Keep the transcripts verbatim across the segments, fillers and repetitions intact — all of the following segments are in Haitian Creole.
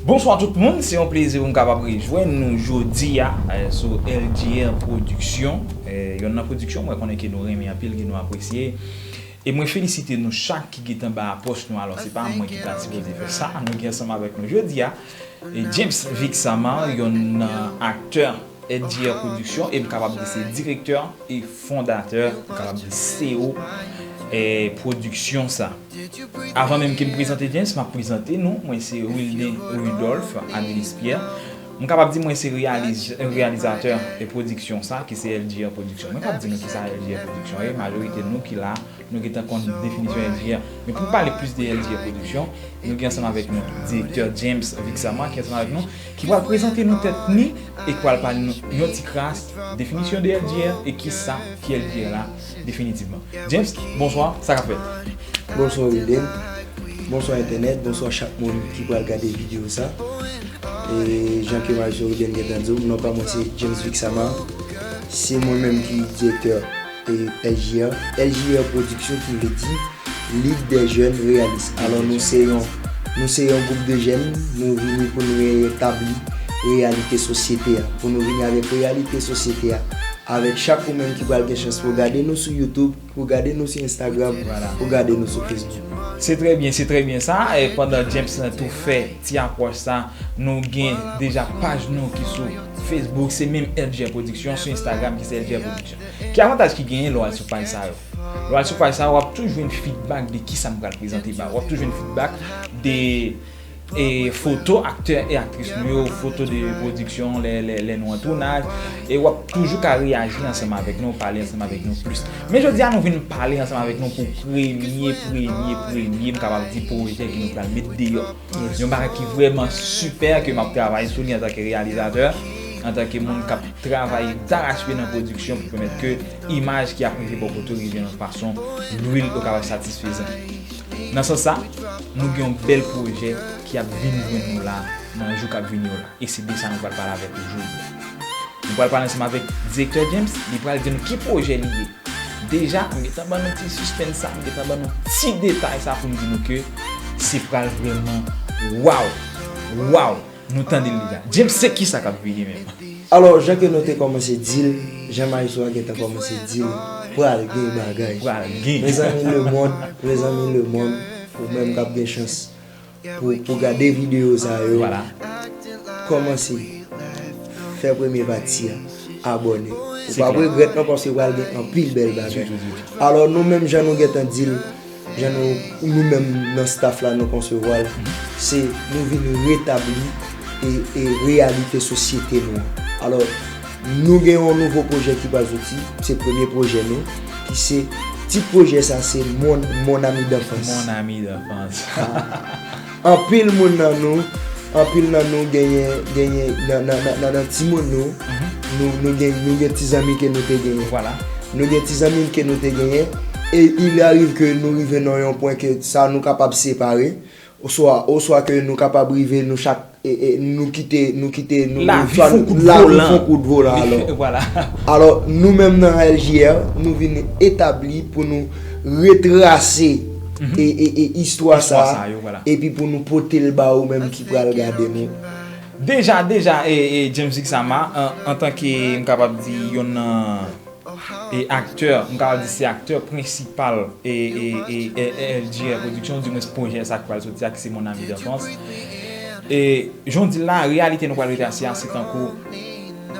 Bonswa tout moun, se yon plezi pou m kapab rejwenn nou jodi a, eh, sou L G R Production. Eh, yonn nan pwodiksyon mwen konnen ke nou renmen anpil, ke nou apresye. E mwen felisite nou chak ki gentan ba apwòch nou. Alò, se pa mwen ki ta sipoze fè sa. Nou gen ansanm avèk nou jodi a, e James Vixamar, yonn nan aktè L G R Production, e m kapab di se direktè e fondatè, m kapab di C E O, e pwodiksyon sa. Avan menm ke m prezante James, m ap prezante nou. Mwen se Wilden Rudolph Adelis Pierre. M kapab di mwen se reyaliz-, reyalizatè e pwodiksyon sa, ki se L G R Production. Mwen p ap di nou kisa L G R Production ye, majorite nou ki la, nou gentan konn definisyon L G R. Men pou m pale plis de L G R Production, nou gen ansanm avèk nou direktè James Vixamar ki ansanm avèk nou, ki pral prezante nou tèt ni e ki pral pale nou yon ti kras definisyon de L G R e kisa ki L G R la definitivman. James, bonswa, sa k ap fèt? Bonswa Wilden, bonswa entènèt, bonswa chak moun ki pral gade videyo sa. E jan ke Maestro Wilden gentan di w, non pa mwen se James Vixamar. Se mwen menm ki direktè e L G R. L G R Production ki vle di Ligue des Jeunes Réalistes. Alò nou se yon, nou se yon gwoup de jèn, nou vini pou nou retabli reyalite sosyete a, pou nou vini avèk reyalite sosyete a, avèk chak ou menm ki pral gen chans pou gade nou sou YouTube, pou gade nou sou Instagram, pou gade nou sou Facebook. Se trè byen, se trè byen sa. E pandan James tou fè ti apwòch sa, nou gen deja paj nou ki sou Facebook, se menm L G R Production, sou Instagram ki se L G R Production. Ki avantaj ki genyen lè w al sou paj sa yo? Lè w al sou paj sa yo, w ap tou jwenn feedback de kisa m pral prezante ba w. W ap tou jwenn feedback de e foto aktè e aktris nou yo, foto de pwodiksyon lè, lè, lè nou an tounaj, e w ap toujou ka reyaji ansanm avèk nou, pale ansanm avèk nou plis. Men jodi a nou vin pale ansanm avèk nou pou premye, premye, premye, m kapab di pwojè ke nou pral met deyò. Yon bagay ki vrèman sipè ke m ap travay sou li antanke reyalizatè, antanke moun k ap travay darachpye nan pwodiksyon pou pèmèt ke imaj ki ap rive bò kote w rive nan fason lwil yo kapab satisfezan. Nan sans sa, nou gen yon bèl pwojè ki ap vin jwenn nou la nan jou k ap vini yo la. E se de sa nou pral pale avèk ou jodi a. Nou pral pale ansanm avèk direktè James, li pral di nou ki pwojè li ye. Deja, m gentan ban nou ti sispens sa, m gentan ban nou ti detay sa pou m di nou ke se pral vrèman waw, waw. Nou tande l deja. James, se kisa k ap vini menm? Alò, jan ke nou te kòmanse di l, jan maestro a gentan kòmanse di l, pral gen bagay. Pral gen. Mezanmi, lemonn, mezanmi, lemonn, ou menm k ap gen chans pou, pou gade videyo sa yo, kòmanse fè premye pati a, abòne. Ou p ap regrèt non, paske pral gen anpil bèl bagay. Alò, nou menm, jan nou gentan di l, jan nou, nou menm nan staff la, nou konsevwa l, se nou vin retabli e, e reyalite sosyete nou an. Alò, nou gen yon nouvo pwojè ki pral soti, se premye pwojè nou, ki se, tit pwojè sa se Mon, Mon Ami d'Enfance. Mon Ami d'Enfance. Anpil moun nan nou, anpil nan nou genyen, genyen nan, nan, nan, nan, nan timoun nou, nou, nou gen, nou gen ti zanmi ke nou te genyen. Nou gen ti zanmi ke nou te genyen, e il arrive ke nou rive nan yon pwen ke sa nou kapab separe, oswa, oswa ke nou kapab rive nou chak, e, e, nou kite, nou kite, nou, lavi fè yon kout volan. Alò, alò, nou menm nan L G R, nou vin etabli pou nou retrase e, e, e istwa sa, epi pou nou pote l ba ou menm ki pral gade nou. Deja, deja, e, e, James Vixamar, an, antanke, m kapab di, yonn nan, e, aktè, m kapab di se aktè prensipal, e, e, e, e, e, L G R Production, di mwens pwojè sa ki pral soti a, ki se Mon Ami d'Enfance. E, jan w di l la, reyalite nou pral retrase a, se tankou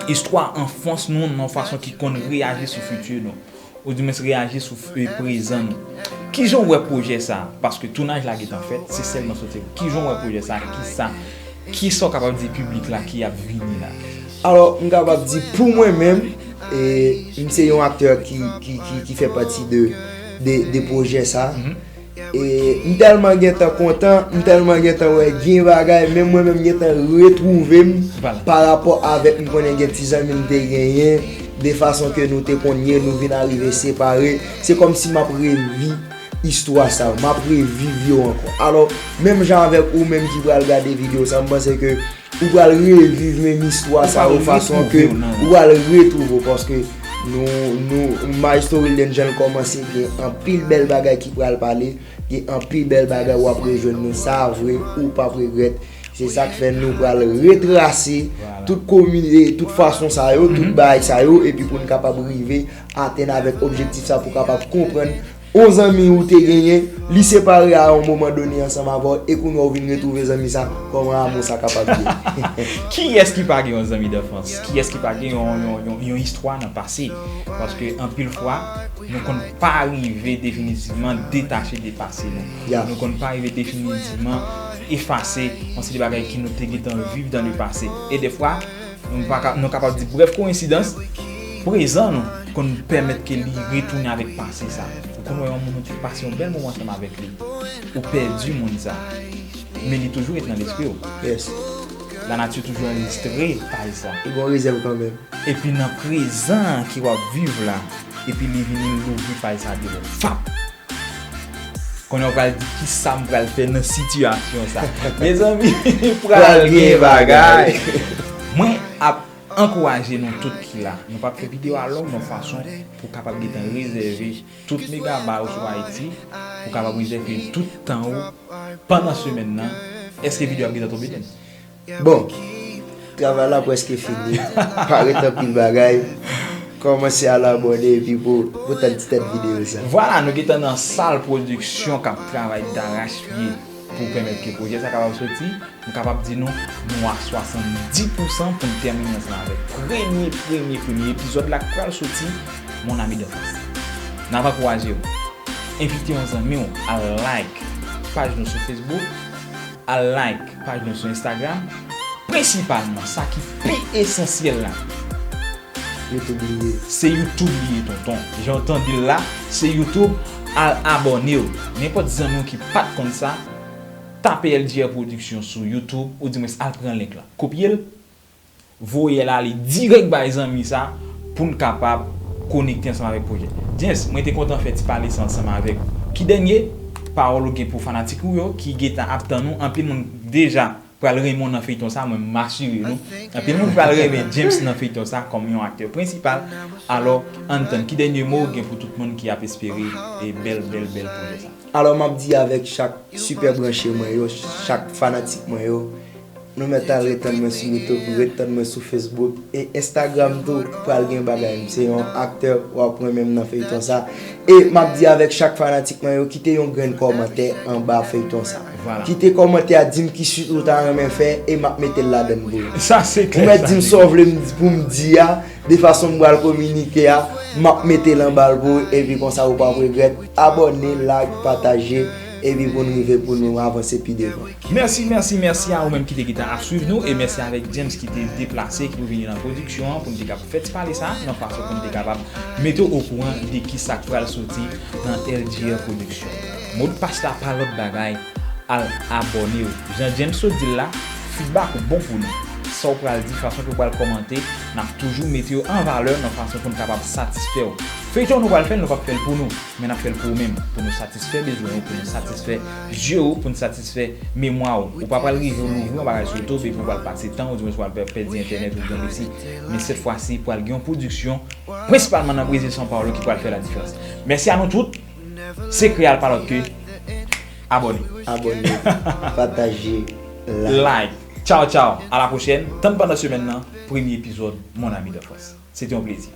istwa anfans nou, nan fason ki konn reyaji sou fiti nou. Ou di mwens reyaji sou, e, prezan nou. Kijan w wè pwojè sa a? Paske tounaj la gentan fèt, se sèlman soti. Kijan w wè pwojè sa a? Kisa, kisa w kapab di piblik la ki ap vini la? Alò, m kapab di pou mwen menm, e, m se yon aktè ki, ki, ki, ki fè pati de, de, de pwojè sa a. E m tèlman gentan kontan, m tèlman gentan wè gen bagay, men mwen menm gentan retwouve m pa rapò avèk m konnen gen ti zanmi m te genyen, de fason ke nou te konn ye, nou vin arive separe. Se kòmsi m ap reviv istwa sa yo, m ap reviv yo ankò. Alò, menm jan avèk ou menm ki pral gade videyo sa, m panse ke ou pral reviv menm istwa sa yo fason ke ou pral retwouve w, paske nou, nou, Maestro Wilden jan l kòmanse, gen anpil bèl bagay ki pral pale, gen anpil bèl bagay w ap rejwenn nou, sa vre, ou p ap regrèt. Se sa k fè nou pral retrase tout komine, tout fason sa yo, tout bagay sa yo, epi pou n kapab rive atenn avèk objektif sa, pou kapab konprann yon zanmi ou te genyen, li separe a yon moman done ansanm avè w, e kounye a w vin retwouve zanmi sa, kòman amou sa kapab ye? Kiyès ki pa gen yon zanmi danfans? Kiyès ki pa gen yon, yon, yon, yon istwa nan pase? Paske anpil fwa, nou konn pa rive definitivman detache de pase nou. Nou konn pa rive definitivman efase yon seri de bagay ke nou te gentan viv dan le pase. E defwa, nou pa ka, nou kapab di brèf koyensidans, prezan nou konn pèmèt ke li retounen avèk pase sa. Ou konn wè yon moun ou te pase yon bèl moman ansanm avèk li. Ou pèdi moun sa. Men li toujou ret nan lespri w. Yes. Lanati toujou anrejistre paj sa. Li gon rezèv kanmenm. Epi nan prezan an ke w ap viv la, epi li vini louvri paj sa devan w. Fap! Kounye a w pral di kisa m pral fè nan sitiyasyon sa. Mezanmi, pral gen bagay. Mwen ap ankouraje nou tout ki la. Nou p ap fè videyo a long nan fason pou kapab gentan rezève tout megabay ou sou Ayiti, pou kapab rezève tout tan ou pandan semèn nan. Èske videyo ap gentan tonbe, James? Bon, travay la prèske fini. Pa ret anpil bagay. Kòmanse al abòne epi pou, pou tann ti tèt videyo sa. Vwala, nou gentan nan sal pwodiksyon k ap travay darachpye pou pèmèt ke pwojè sa kapab soti. M kapab di nou, nou a swasanndis pousan pou n tèmine ansanm avèk premye, premye, premye epizòd la k pral soti, Mon Ami d'Enfance. N ap ankouraje w. Envite yon zanmi w al like paj nou sou Facebook, al like paj nou sou Instagram, prensipalman, sa ki pi esansyèl la, YouTube li ye. Se YouTube li ye, tonton. Jan w tande l la, se YouTube, al abòne w. Nenpòt zanmi w ki pa t konn sa, tape L G R Production sou YouTube, oudimwens al pran link la. Kopye l, voye l ale dirèk bay zanmi sa, pou n kapab konekte ansanm avèk pwojè. James, mwen te kontan fè ti pale sa ansanm avèk ou. Ki dènye pawòl ou gen pou fanatik ou yo ki gentan ap tann ou? Anpil moun deja pral renmen w nan feyton sa, mwen m asire nou. Anpil moun pral renmen James nan feyton sa kòm yon aktè prensipal. Alò, ann tann, ki dènye mo ou gen pou tout moun ki ap espere e bèl, bèl, bèl pwojè sa? Alò, m ap di avèk chak sipè branche mwen yo, chak fanatik mwen yo, nou mèt al ret tann mwen sou YouTube, ret tann mwen sou Facebook, e Instagram tou, pral gen bagay. M se yon aktè, w ap renmen m nan feyton sa. E m ap di avèk chak fanatik mwen yo, kite yon grenn kòmantè anba feyton sa. Vwala. Kite kòmantè a, di m ki suit ou ta renmen fè, e m ap mete l ladann pou ou. Sa se klè. Ou mèt di m sa w vle m, pou m di a, de fason m pral kominike a, m ap mete l anba l pou ou, epi konsa ou p ap regrèt. Abòne, like, pataje, epi pou n rive pou nou avanse pi devan. Mèsi, mèsi, mèsi a ou menm ki te gentan ap swiv nou, e mèsi avèk James ki te deplase, ki vini nan pwodiksyon an, pou n te kapab fè ti pale sa, nan fason pou n te kapab mete w okouran de kisa k pral soti nan L G R Production. Modpas la pa lòt bagay, al abòne w. Jan James sot di l la, feedback ou bon pou nou. Sa w pral di, fason ke w pral kòmante, n ap toujou mete yo an valè nan fason pou n kapab satisfè w. Feyton nou pral fè l, nou p ap fè l pou nou, men n ap fè l pou ou menm, pou nou satisfè bezwen ou, pou nou satisfè je ou, pou nou satisfè memwa ou. Ou pa pral rive w louvri yon bagay sou YouTube epi w pral pase tan, oudimwens w pral pè-, pèdi entènèt ou byen resi. Men sèt fwa si, pral gen yon pwodiksyon, prensipalman nan Brezil São Paulo, ki pral fè la diferans. Mèsi a nou tout. Sekrè a pa lòt ke abòne. Abòne, pataje, like. Like. Tchaw, tchaw. A la pwochèn. Tann pandan semèn nan, premye epizòd Mon Ami d'Enfance. Se te yon plezi.